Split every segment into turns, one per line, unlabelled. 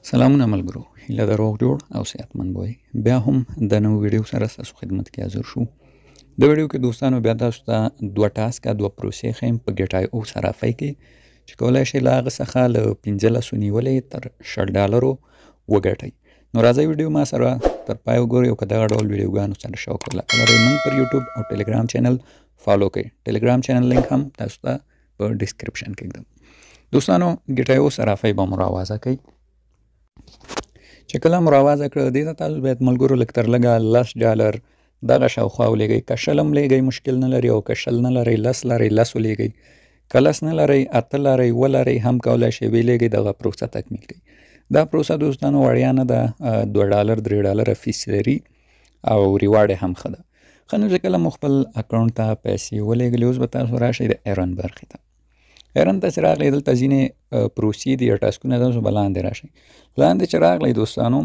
سلامونه ملګرو، هیله ده روغ جوړ او صحتمند وئ. بیا هم د نوو ویډیو سره ستاسو خدمت کې حاضر شو. د ویډیو کې دوستانو بیا تاسو ته دوه ټاسکه دوه پروسې ښیم په ګیټ آی او صرافۍ کې چې کولای شئ له هغه څخه له 15 نیولې تر 20 ډالرو وګټئ. نو راځئ ویډیو ما سره تر پای وګورئ او که دغه ډول ویډیوګانو سره شوق علاقه لرئ موږ پر یوټیوب او ټلګرام چینل follow کړئ. ټلګرام چینل لینک هم تاسو ته په description کې ږدم. دوستانو ګیټ آی او صرافۍ به مو راوازه کوي. چې کله مو راوازه کړه دې ته تاسو باید ملګرو لږ تر لږه 10 ډالر دغه شاوخوا ولېږئ. که 20 هم لېږئ مشکل نه لري، او که 20 نه لرئ 10 لرئ 10 ولېږئ، که 10 نه لرئ 8 لرئ 7 لرئ هم کولای شئ ویلېږئ. دغه پروسه تکمیل کړئ. دا پروسه دوستانو وړیا نه ده، 2 ډالر 3 ډالر فیس لري او reward یې هم ښه ده. ښه نو چې کله مو خپل اکاونټ ته پیسې ولېږلې اوس به تاسو راشئ د earn برخې ته. earn ته چې راغلئ دلته ځینې پروسې دي یا ټاسکونه، تاسو به لاندې راشئ. لاندې چې راغلئ دوستانو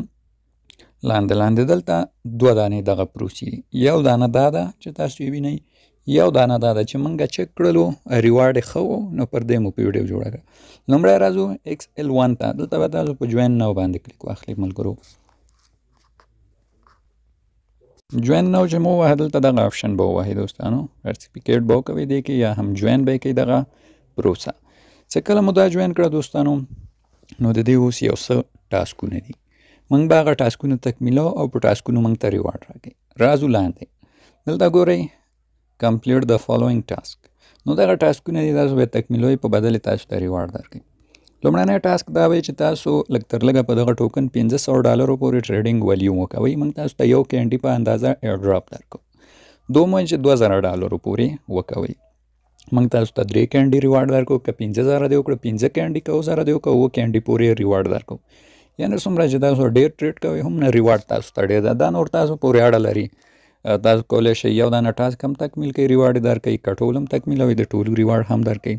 لاندې لاندې دلته دوه دانې دغه پروسې دي. یو دانه دا ده چې تاسو یې وینئ، یو دانه دا ده چې موږ چک کړلو reward یې ښه و نو پر دې مو په ویډیو جوړه کړه. لومړی راځو XL1 ته. دلته به تاسو په join now باندې کلیک واخلئ ملګرو. join now چې مو ووهه دلته دغه option به ووهئ دوستانو، participate به وکوئ دې کې یا هم join به یې کوئ دغه پروسه. چې کله مو دا join کړه دوستانو نو د دې اوس یو څه ټاسکونه دي، موږ به هغه ټاسکونه تکمیلو او په ټاسکونو موږ ته reward راکوي. راځو لاندې دلته ګورئ complete the following task. نو دغه ټاسکونه دي تاسو به تکمیلوئ، په بدل تاسو ته reward درکوي. لومړنی task دا وی چې تاسو لږ تر لږه په دغه ټوکن 500 ډالرو پورې trading volume وکوئ. موږ تاسو ته یو candy په اندازه airdrop درکوو. دوم وایي چې 2000 ډالرو پورې وکوئ، موږ تاسو ته 3 candy reward درکوو. که 5000 دې وکړو 5 candy، که 7000 دې وکړو 7 candy پورې reward درکوو. یعنې څومره چې تاسو ډېر trade کوئ هم نه reward تاسو ته ډېر ده. دا نور تاسو پورې اړه لري. تاسو کولی شئ یو دانه task هم تکمیل کړئ reward یې درکوي، که ټول هم تکمیلوئ د ټولو reward هم درکوي،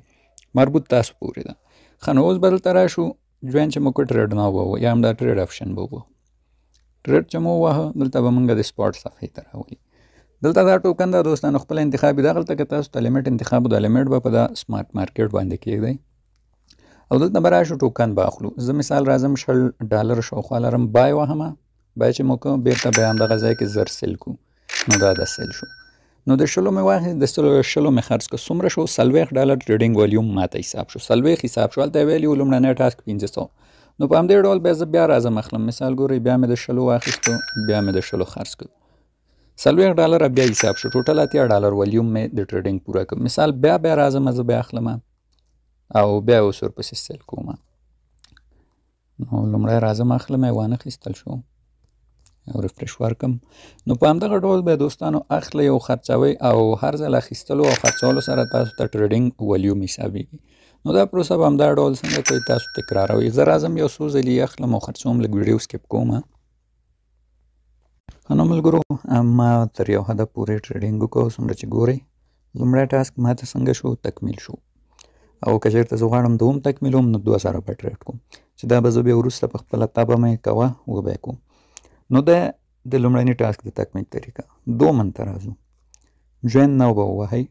مربوط تاسو پورې ده. ښه نو اوس به دلته راشو join چې مو کړ trade now به وو یا هم دا trade option به وو. trade چې مو وواهه دلته به موږ د spot صفحې ته راولي. دلته دا ټوکن ده دوستانو خپل انتخاب دی. دغلته که تاسو ته limit انتخاب و، دا limit به په دا smart market باندې کېږدئ او دلته به راشو ټوکن به اخلو. زه مثال راځم 20 ډالر شاوخوا لرم، buy وهمه، buy چې مو کړ بېرته به یې همدغه ځای کې زر sell کړو. نو دا د sell شو. نو د شلو مې واخیست، د شلو مې خرڅ کړ. څومره شو؟ 40 ډالر trading volume ماته حساب شو، 40 حساب شو. هلته یې ویلي و لومړنی task 500. نو په همدې ډول بیا زه بیا راځم اخلم. مثال ګورئ بیا مې د شلو واخیستو، بیا مې د شلو خرڅ کړ، 40 ډالر بیا حساب شو. total 80 ډالر والیوم مې د trading پوره کړ. مثال بیا بیا راځم زه بیا اخلم او بیا اوس ورپسې sell کوم. نو لومړی راځم اخلم، یې وانه خیستل شو او refresh ورکم. نو په همدغه ډول به دوستانو اخلئ او خرڅوئ او هر ځل اخیستلو او خرڅولو سره تاسو ته trading volume حسابېږي. نو دا پروسه به همدا ډول څنګه کوئ تاسو تکراروئ. زه راځم یو څو ځلې یې اخلم او خرڅوم، لږ ویډیو skip کوم. ښه نو ملګرو ما تر یو حده پورې trading وکړو. څومره چې ګورئ لومړی task ما ته څنګه شو تکمیل شو، او که چېرته زه غواړم دوم تکمیلوم نو 2000 به trade کوم چې دا به زه بیا وروسته په خپله تبه مې کوه وبه یې کوم. نو دا د لومړني task د تکمیل طریقه. دومن ته راځو، join now به ووهئ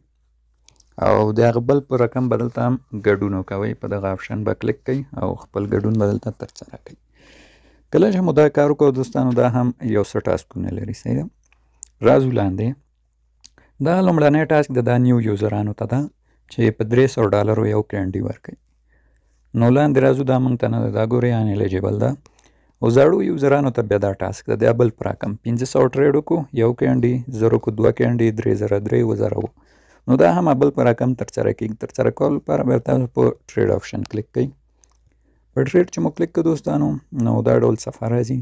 او د هغه بل په رقم به دلته هم ګډون وکوئ. په دغه option به کلیک کړئ او خپل ګډون به دلته ترسره کړئ. کله چې مو دا کار وکړو دوستانو دا هم یو څه ټاسکونه لري. صحیح ده، راځو لاندې. دا لومړنی task د دا new یوزرانو ته ده چې په 300 ډالرو یو candy ورکوي. نو لاندې راځو، دا موږ ته نه ده، دا ګورئ ineligible ده. او زړو یوزرانو ته بیا دا task ده، دا بل په رقم 500 trade وکړو یو candy، 1000 وکړو دوه candy، 3000 درې، 7000 وو. نو دا هم بل په رقم ترسره کېږي. ترسره کولو لپاره بیا تاسو په trade option کلیک کړئ. په trade چې مو کلیک کړو دوستانو نو دا ډول صفحه راځي.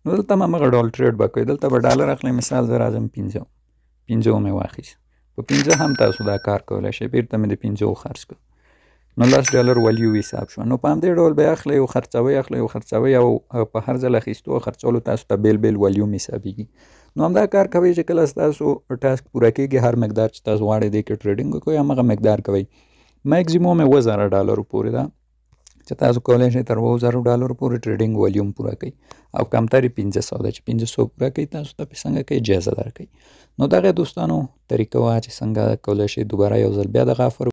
نو دلته هم همغه ډول trade به کوئ. دلته به ډالر اخلئ. مثال زه راځم 5 مې واخیست، په 5 هم تاسو دا کار کولی شئ. بېرته مې د 5 خرڅ کړ، نو 10 ډالر value حساب شو. نو په همدې ډول به یې اخلئ او خرڅوئ، اخلئ او خرڅوئ او په هر ځل اخیستو او خرڅولو تاسو ته بېل بېل volume حسابېږي. نو همدا کار کوئ چې کله ستاسو task پوره کېږي هر مقدار چې تاسو غواړئ دې کې trading وکړئ همغه مقدار کوئ. maximum یې 7000 ډالرو پورې ده چې تاسو کولی شئ تر 7000 ډالرو پورې trading volume پوره کړئ، او کمتر یې 500 ده چې 500 پوره کړئ تاسو ته پې څنګه کوي جایزه درکوي. نو دغه دوستانو طریقه وه چې څنګه کولی شئ دوباره یو ځل بیا دغه offer